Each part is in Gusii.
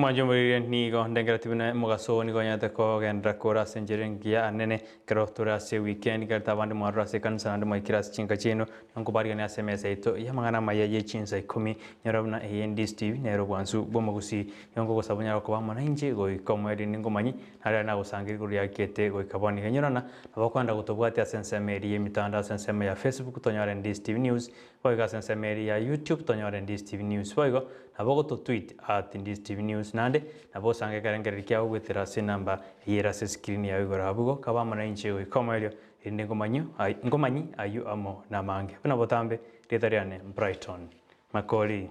Omwancho omoriri nigo ndengereti buna omogaso oo nigo onyarete kogenderera kore ase enchera engiya anene ekero tore ase eweekend ekerete abande mwarure ase ekanisa naende mwaikire ase chinka chiaino nigo nkobarigania ase emesa yaito y'amang'ana amaya ye chinsa ikomi nyora buna eye Ndisi TV nere obwansu bw'omogusii nigo nkogosaba onyare koba amo nainche goika omoerio ninkomanyi nare nagosangereria igoro riakete goika bono iga nyorana nabo okoenda gotobwatia ase ensemo eria y'emitandao ase ensemo ya Facebook tonyore Ndisi TV News Boigo ase ensemo eria ya YouTube tonyore Ndisi TV News. Boigo nabo ogototweet at Ndisi TV News naende nabo osange ekerengererio kiago goetera ase enamba eye ere ase escreen yao igoro abwo igo kaba amo nainche goika omoerio erinde nkomanyio nkomanyi ayio amo namange. Buna botambe rieta riane Brighton Makori.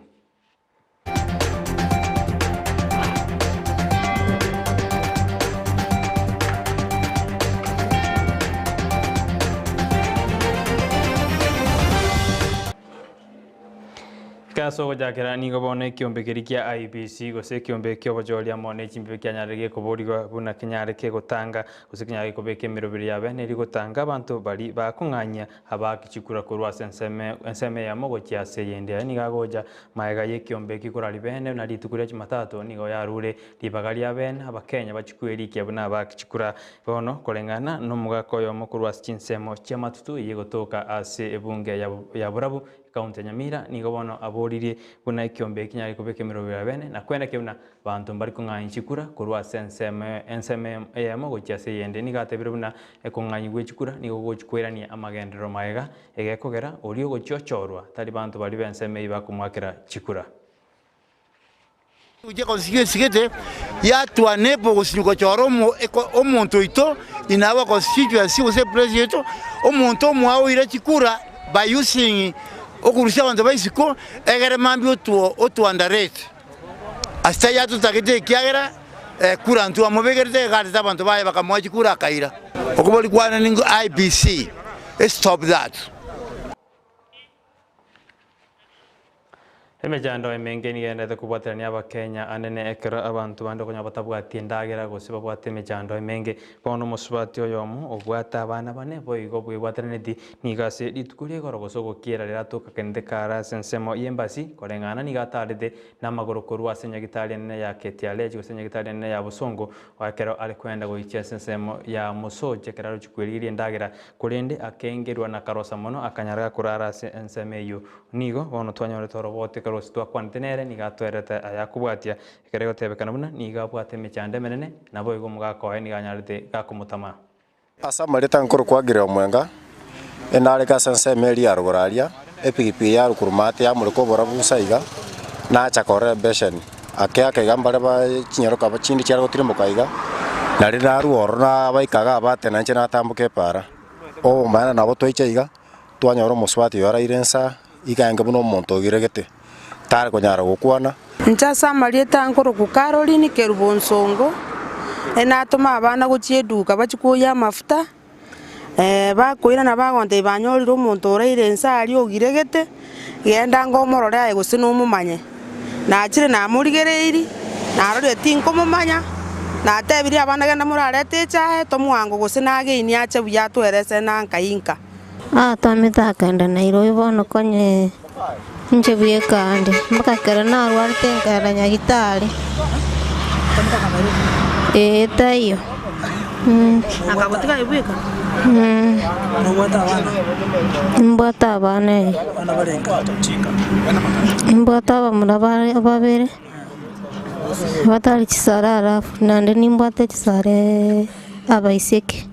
Ase ogochakera nigo bono ekiombe keria kia IEBC gose ekiombe ki'obochori amo ne chimbibe kianyarire gekoborigwa buna kenyare kegotanga gose kenyare gekobeka emeroberi yabe neri gotanga abanto baria bakong'anyia Abaake chikura korwa ase ensemo ensemo eyemo gochia ase eyende. Aya nigo agocha magega y'ekiombe eki korwa ribene na rituko ria Jumatatu nigo yarure ribaga ria bene Abakenya bachikwe rikia buna abaake chikura. Bono koreng'ana nomogaka oyomo korwa ase chinsemo chi'amatutu eyio egotoka ase ebunge ya Borabu ekaunti ya Nyamira nigo bono aboririe buna ekiombe eki kinyare kobeka emerobio ya bene na kwendekia buna Abanto mbari kong'anyia chikura korwa ase ensemo ensemo eyemo gochia ase eyende. Nigo atebire buna ekong'anyia gwe chikura nigo gogochia koirania amagenderero magega, egekogera oria ogochia ochorwa tari banto baria b'ensemo eyio bakomoakera chikura. Gochia constituency gete yatwa nebo gosinywa gochora omonto oito in our constituency gose eplace yaito, omonto omoao oire chikura by using okorusia abanto ba isiko egere mambia otwo underrate. Ase taiyo atotagete ekiagera ekura ntwamobegerete egarete abanto baye bakamoa chikura akaira. Okobori kwane ningo IEBC stop that. Emechando emenge nigo egendererete kobwaterania Abakenya anene ekero abanto bande okonyora batabwati endagera gose babwate emechando emenge. Bono omosubati oyomo obwate abana bane boigo bwebwateraneti nigo ase rituko ria igoro gose ogokiera riratoka kende kare ase ensemo y'embasi koreng'ana nigo atarete namagoro korwa ase enyagitari enene ya Ketialech gose enyagitari enene ya Bosongo ekero are koenda goichia ase ensemo ya Mosocho ekero arochie kwerigeria endagera korende akengerwa na karosa mono akanyara gakorara ase ensemo eyio. Nigo bono twanyorete oroboti ekero gose twakwanete nere nigo atoerete ayakobwatia Ekero egotebekana buna nigo abwate emechando emenene, naboigo omogaka oye nigo anyarete gakomotama. Ase amarieta nkorokwa Agire Omwenga, enareke ase ensemo eria ya rogoro aria, epigipigi yarwa korwa maate yamoreka oborabu bosa iga, nacha korora ebesheni, ake ake iga mbare ba chinyaroka chinde chiare gotirimboka iga, naende narwa ororo nabaika iga abate nainche natamboka epaara. Obomaene nabo twaicha iga, twanyora omosubati oyo araire insa, iga aenge buna omonto ogiregete, tare konyara gokwana. Inche ase amarieta nkorokwa Caroline Kerubo Onsongo, natoma abana gochia eduka bachie koyia amafuta, bakoirana bagontebia banyorire omonto oraire inse aria ogiregete, genda ango omorore aye gose nomomanye. Nachire namorigereirie, narorire tinkomomanya, natebirie abana genda morarete echae, tomoango gose nageinie ache buya atwerese na nkai inka. Atomete akagenda Nairobi bono konye inche bweka ande, mpaka ekero narwarete nkaenda nyagitari, ee taiyo. Nimbwate abana ee, nimbwate abamura babere, batari chisare alafu naende nimbwate chisare abaiseke.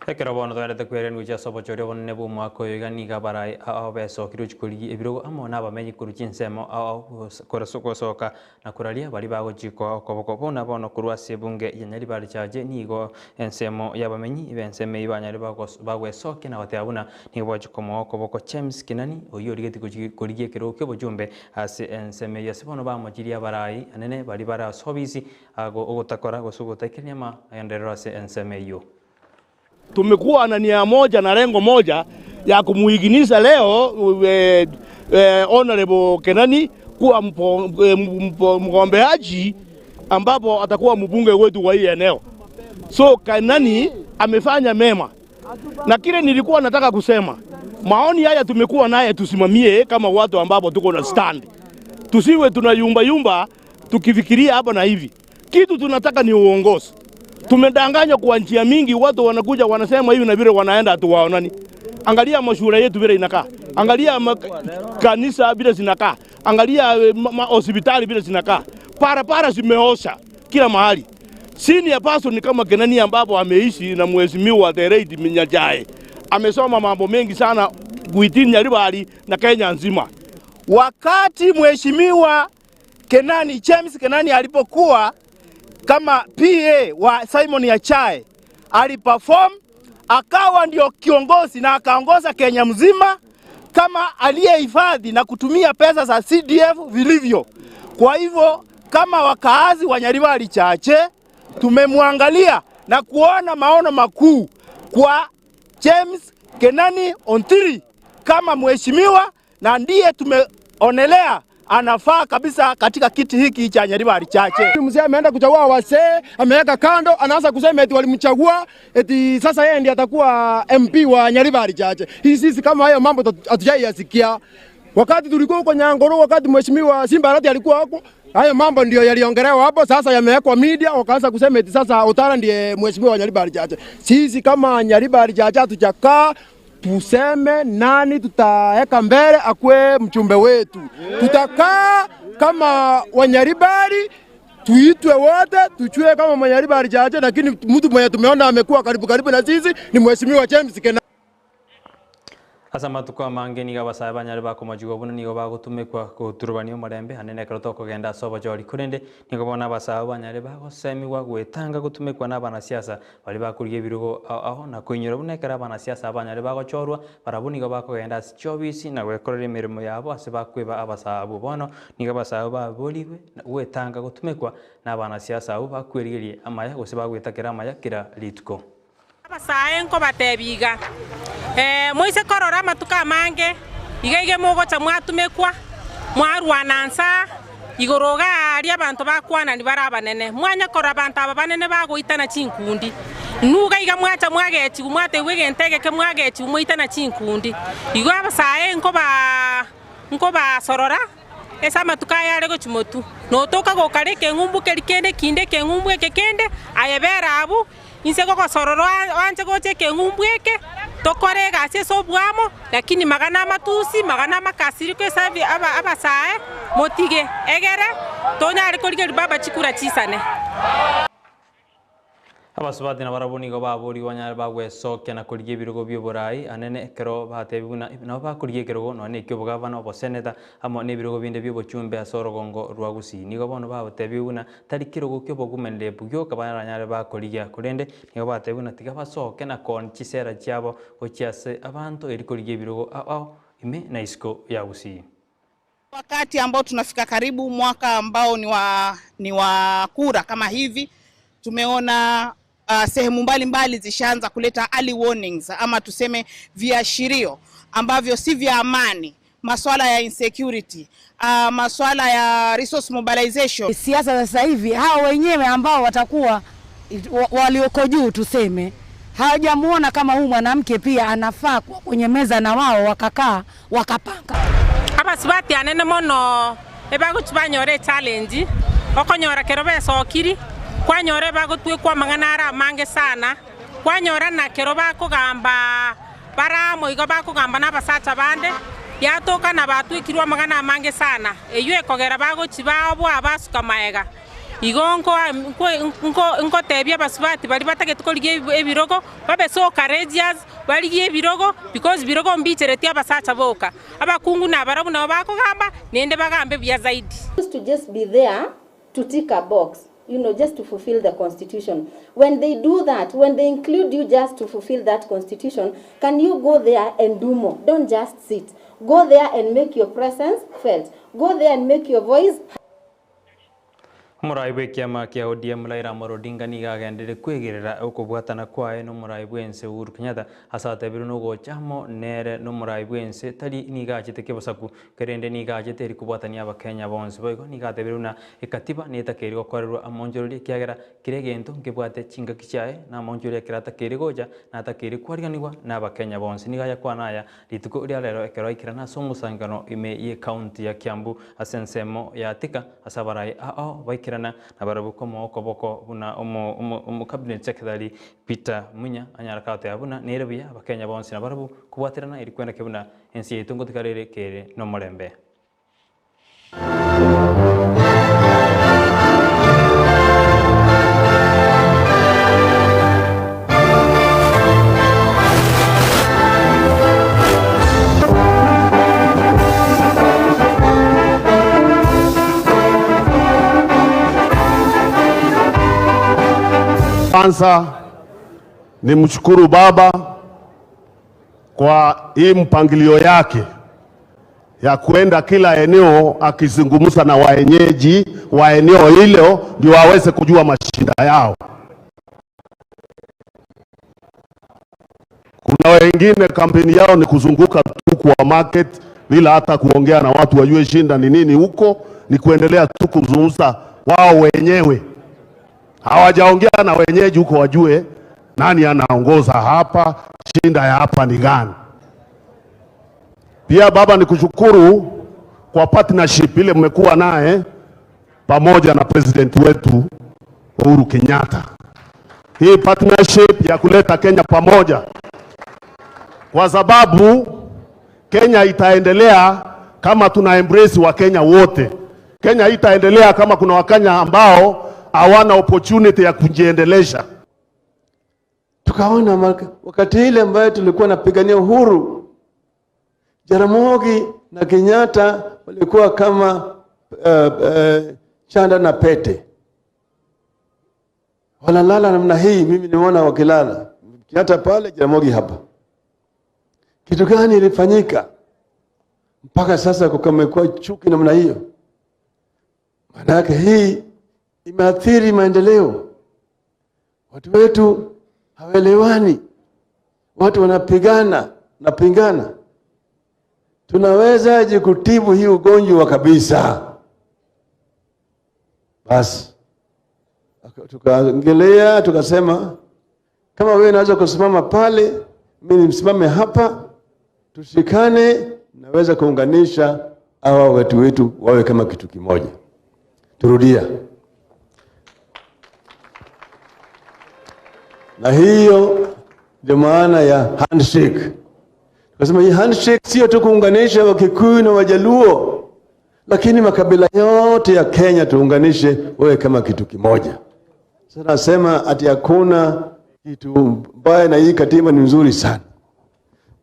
Ekero bono twaendete kwerenwa gochia ase obochori obonene bw'omwaka oyo iga nigo abarai ao besokire gochia korigia ebirogo amo nabamenyi korwa chinsemo ao ao gosoka na koraria baria bagochikoa okoboko. Buna bono korwa ase ebunge ya Nyaribari Chache nigo ensemo y'abamenyi b'ensemo eyio banyare bagwesokia na goteba buna nigo bagochia komoa okoboko James Kinani oyio origetie gochia korigia ekerogo ki'obochumbe ase ensemo eyio. Ase bono bamochirie abarai anene baria bare ase obisi Ogotakora gose ogotaikerania amagenderero ase ensemo eyio. Tumekuwa na nia moja na lengo moja ya kumuiginisha leo Honorable Kenani kuwa mgombeaji ambapo atakuwa mbunge wetu wa hii eneo. So Kenani amefanya mema, na kile nilikuwa nataka kusema, maoni haya tumekuwa naye, tusimamie kama watu ambapo tuko na stand, tusiwe tunayumba yumba. tukifikiria hapa na hivi, kitu tunataka ni uongozi. Tumedanganywa kwa njia mingi, watu wanakuja wanasema hivi na vile, wanaenda hatuwaonani. Angalia mashule yetu vile inakaa, angalia kanisa vile zinakaa, angalia hospitali vile zinakaa, barabara zimeosha kila mahali. Senior person ni kama Kenani ambapo ameishi na mheshimiwa the late Nyachae, amesoma mambo mengi sana within Nyaribari na Kenya nzima. Wakati mheshimiwa Kenani James Kenani alipokuwa kama PA wa Simon Nyachae aliperform, akawa ndio kiongozi na akaongoza Kenya mzima kama aliyehifadhi na kutumia pesa za CDF vilivyo. Kwa hivyo kama wakaazi wa Nyaribari Chache tumemwangalia na kuona maono makuu kwa James Kenani Ontiri kama mheshimiwa, na ndiye tumeonelea anafaa kabisa katika kiti hiki cha Nyaribari Chache. Mzee ameenda kuchagua wasee, ameweka kando, anaanza kusema eti walimchagua eti sasa yeye ndiye atakuwa MP wa Nyaribari Chache. Hii sisi kama hayo mambo hatujaiyasikia. Wakati tulikuwa huko Nyangoro, wakati mheshimiwa Simba Arati alikuwa huko, hayo mambo ndio yaliongelewa hapo. Sasa yamewekwa media, wakaanza kusema eti sasa Otara ndiye mheshimiwa wa Nyaribari Chache. Sisi kama Nyaribari Chache hatujakaa tuseme nani tutaweka mbele akuwe mchumbe wetu. Tutakaa kama Wanyaribari tuitwe wote tuchue kama Mwanyaribari Chache, lakini mtu mwenye tumeona amekuwa karibu karibu na sisi ni mheshimiwa James Kenani. Ase amatuko amange nigo abasae banyare bakomachigwa buna nigo bagotumekwa goturubania omorembe ande nekero tokogenda ase obochori korende nigo bono abasae banyare bagosemiwa goetanga gotumekwa na abanasiasa baria bakorigia ebirogo ao ao na koinyora buna ekero abanasiasa abanyare bagochorwa barabwo nigo bakogenda ase chiofisi na goekorera emeremo yabo ase bakweba abasae abwo. Bono nigo abasae baborigwe goetanga gotumekwa na abanasiasa abwo bakwerigeria amaya gose bagoetakera amaya kera rituko. Abasae nkobatebia iga, Ee, moise korora amatuko amange, iga iga mogocha mwatumekwa, mwarwana nsa igoro iga aria abanto bakwanani bare abanene. Mwanya korora abanto aba banene bagoitana chinkundi. Inwe iga iga mwacha mwagechigwa mwatebiwa egento egeke mwagechigwa mwaitana chinkundi. Igo abasae nkoba nkobasorora Ase amatuko aya are gochia motwe, notoka gokara ekeng'umbu keria kende kinde ekeng'umbu eke kende, aye bera abwo, inse gogosorora oanche gocha ekeng'umbu eke, tokore egasi ase oboamo, lakini magana amatusi, magana amakasiriko ase abasae, motige, egere tonyare korigereria baba chikura chisane. Abasubati nabarabwo nigo baborigwe banyare bagwesokia na korigia ebirogo bi'oboraai anene ekero batebiwe buna nabo bakorigia ekerogo nonya neki'obogavana, oboseneta, amo nebirogo binde bi'obochumbe ase orogongo rwa Gusii. Nigo bono batebiwe buna tari kerogo ki'obogumendepu gioka baranyare bakorigia, korende nigo batebiwe buna tiga basoke na kooni chisera chiabo gochia ase abanto eri korigia ebirogo ao ao ime na isiko ya Gusii. Wakati ambao tunafika karibu mwaka ambao ni wa, ni wa kura kama hivi, tumeona sehemu mbalimbali zishaanza kuleta early warnings ama tuseme viashirio ambavyo si vya amani, masuala ya insecurity, masuala ya resource mobilization. Siasa sasa hivi hao wenyewe ambao watakuwa walioko juu tuseme hawajamuona kama huyu mwanamke pia anafaa kuwa kwenye meza na wao wakakaa wakapanga. Abasubati anene mono ebagochia banyora echallenge, okonyora kero besokiri, kwanyora ebagotwekwa amang'ana are amange sana, kwanyora na kero bakogamba bare amo igo bakogamba na abasacha bande, yatoka na batwekirwe amang'ana amange sana, eywo ekogera bagochia baoboa basuka maega. Igo nkotebia abasubati baria batagete korigia ebirogo, babe so courageous, barigie ebirogo, because birogo mbichereti abasacha boka. Abakungu nabarabwo nabo bakogamba, naende bagambe buya zaidi. Used to just be there to tick a box, just to fulfill the constitution. When they do that, when they include you just to fulfill that constitution, can you go there and do more? Don't just sit. Go there and make your presence felt. Go there and make your voice. Omorai bw'ekiama kia ODM Raila Amolo Odinga nigo agenderire kwegerera okobwatana kwaye n'omorai bw'ense Uhuru Kenyatta ase atebirwe nogocha amo nere n'omorai bw'ense tari nigo achete kebosaku kerende nigo achete eri kobwatania abakenya bonsi boigo nigo atebirwe buna ekatiba netakeire gokorerwa amonchorori ekiagera kera egento nkebwate chingaki chiaye na amonchorori ekero atakeire gocha natakeire kwariganigwa n'abakenya bonsi nigo ayakwana aya Rituko ria rero ekero aikerana ase omosangerano ime y'ecounty ya Kiambu ase ensemo ya Thika ase abarai ao baikerana nabarabwo komoa okoboko buna omo cabinet secretary Peter Munya anyare kagoteba buna nere buya abakenya bonsi nabarabwo kobwaterana eri kwenda ki buna ense yaito ngotigara ere kere nomorembe. Kwanza nimshukuru baba kwa hii mpangilio yake ya kuenda kila eneo akizungumza na waenyeji wa eneo hilo ndio waweze kujua mashinda yao. Kuna wengine kampeni yao ni kuzunguka tu kwa market bila hata kuongea na watu wajue shinda ni nini huko, ni kuendelea tu kuzungumza wao wenyewe. Hawajaongea na wenyeji huko wajue nani anaongoza hapa, shinda ya hapa ni gani. Pia baba, ni kushukuru kwa partnership ile mmekuwa naye pamoja na president wetu Uhuru Kenyatta. Hii partnership ya kuleta Kenya pamoja, kwa sababu Kenya itaendelea kama tuna embrace Wakenya wote. Kenya itaendelea kama kuna Wakenya ambao hawana opportunity ya kujiendelesha. Tukaona wakati ile ambayo tulikuwa napigania uhuru, Jaramogi na Kenyatta walikuwa kama chanda na pete, wanalala namna hii. Mimi nimeona wakilala, Kenyatta pale, Jaramogi hapa. Kitu gani ilifanyika mpaka sasa kukamekuwa chuki namna hiyo? Maana yake hii imeathiri maendeleo. Watu wetu hawaelewani, watu wanapigana napingana. Tunawezaje kutibu hii ugonjwa kabisa? Basi tukaongelea, tukasema kama wewe unaweza kusimama pale, mimi nisimame hapa, tushikane, naweza kuunganisha hawa watu wetu wawe kama kitu kimoja. Turudia. Na hiyo ndio maana ya handshake. Tukasema hii handshake sio tu kuunganisha Wakikuyu na Wajaluo, lakini makabila yote ya Kenya tuunganishe wawe kama kitu kimoja. Sasa nasema ati hakuna kitu mbaya na hii katiba ni nzuri sana.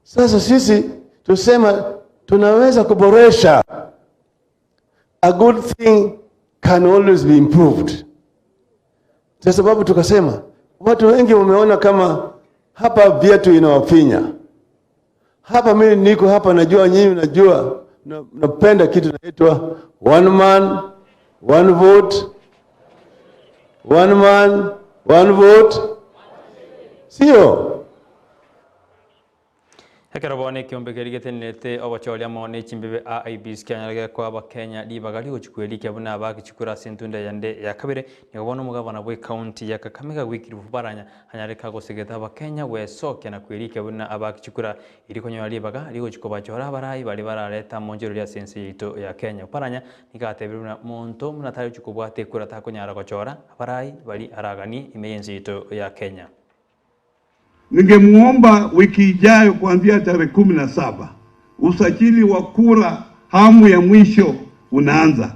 Sasa sisi tusema tunaweza kuboresha. A good thing can always be improved. Kwa sababu tukasema watu wengi wameona kama hapa viatu inawafinya. Hapa mimi niko hapa, najua nyinyi najua napenda kitu inaitwa one man one vote, one man one vote, sio? Ekero bono ekeombe keria getenerete obochori amo ne chimbibe IEBC kianyare gekoa abakenya ribaga rigochikwa rikia buna bagichikura ase entunda yende ya kabere, nigo bono omogabana bwa ecounty ya Kakamega Wycliffe Oparanya anyare kagosegeta abakenya gwesokia na kwerikia buna abagichikura eri konyora ribaga rigochikwa bachora abarai baria barareta amonchorori ase ense yaito ya Kenya. Oparanya nigo atebire buna monto buna tari gochia kobwata ekura takonyara gochora abarai bari araganie ime y'ense yaito ya Kenya. Ningemuomba wiki ijayo kuanzia tarehe 17 usajili wa kura hamu ya mwisho unaanza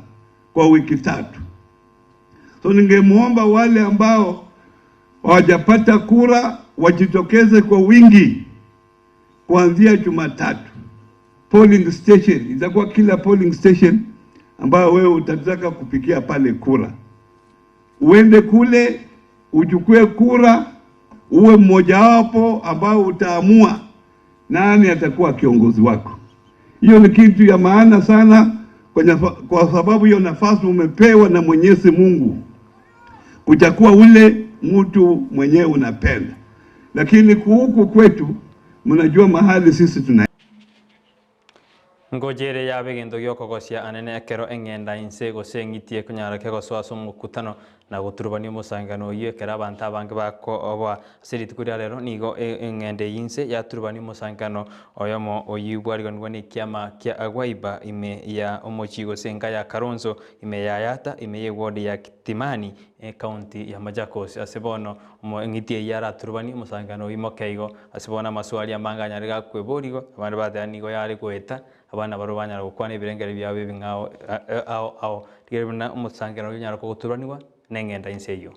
kwa wiki tatu. So ningemuomba wale ambao hawajapata kura wajitokeze kwa wingi kuanzia Jumatatu. Polling station itakuwa kila polling station ambayo wewe utataka kupigia pale kura, uende kule uchukue kura, uwe mmojawapo ambao utaamua nani atakuwa kiongozi wako. Hiyo ni kitu ya maana sana. Kwa sababu hiyo nafasi umepewa na Mwenyezi Mungu kuchagua ule mtu mwenyewe unapenda, lakini huku kwetu mnajua mahali sisi tuna Ngocha ere yabe egento gi'okogosia anene ekero eng'enda inse gose eng'iti ekonyara kegosoa ase omokutano na goturubania omosangano oyio ekero abanto abange bakoboa. Ase rituko ria rero nigo eng'enda eyio inse yaturubania omosangano oyomo oyio bwariganigwa nekiama kia Agwaiba ime ya omochie gose enka ya Kalonzo ime ya Yatta ime y'eward ya Kitimani Ekaunti ya Machakos. Ase bono eng'iti eyio yaraturubanie omosangano oyio moke igo. Ase bono amaswali amange anyare gakweboriwa, abande bateba nigo yare goeta, abande nabarobwo banyara gokwana ebirengererio biabo ebing'ao ao ao. Rigereria buna omosangerero oyio onyara kogoturanigwa neng'enda inse eyio.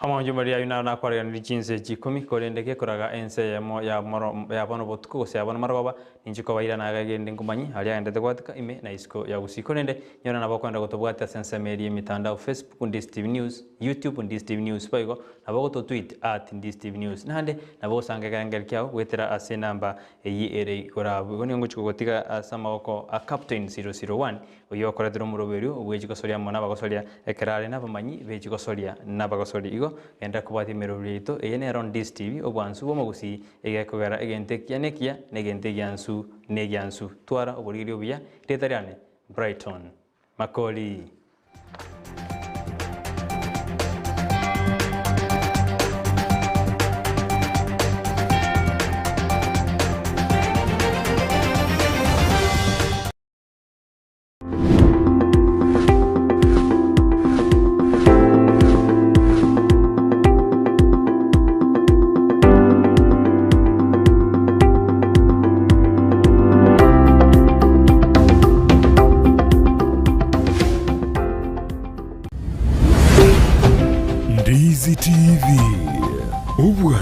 Omonto omoria ayio naro nakwareganirie chinsa echi ikomi, korende gekoraga ensa eyemo ya moro ya bono botuko gose ya bono marogoba, ninche kobairana iga egende nkomanye aria agendete gwatika ime na isiko ya gusii. Korende nyora nabo okoenda gotobwatia ase ensemo eria y'emitandao Facebook Ndisi TV News, YouTube Ndisi TV News boigo nabo ogototweet at Ndisi TV News. Naende nabo ogosanka ekerengeri kiao goetera ase enamba eyio ere igoro abwo. Igo nigo ngochia kogotiga ase amaboko a Captain 001 Oyio okoretera omoroberio bw'echigosoria amo nabagosoria, ekero are nabamanyi be chigosoria nabagosoria. Igo, genderera kobwatia emeroberio yaito, eye nero Ndisi TV, obwansu bw'omogusii, egekogera egento ekiya nekiya, na egento egiansu negiansu. Twara oborigereria obuya, rieta riane Brighton Makori. Ndizi TV. Obwa.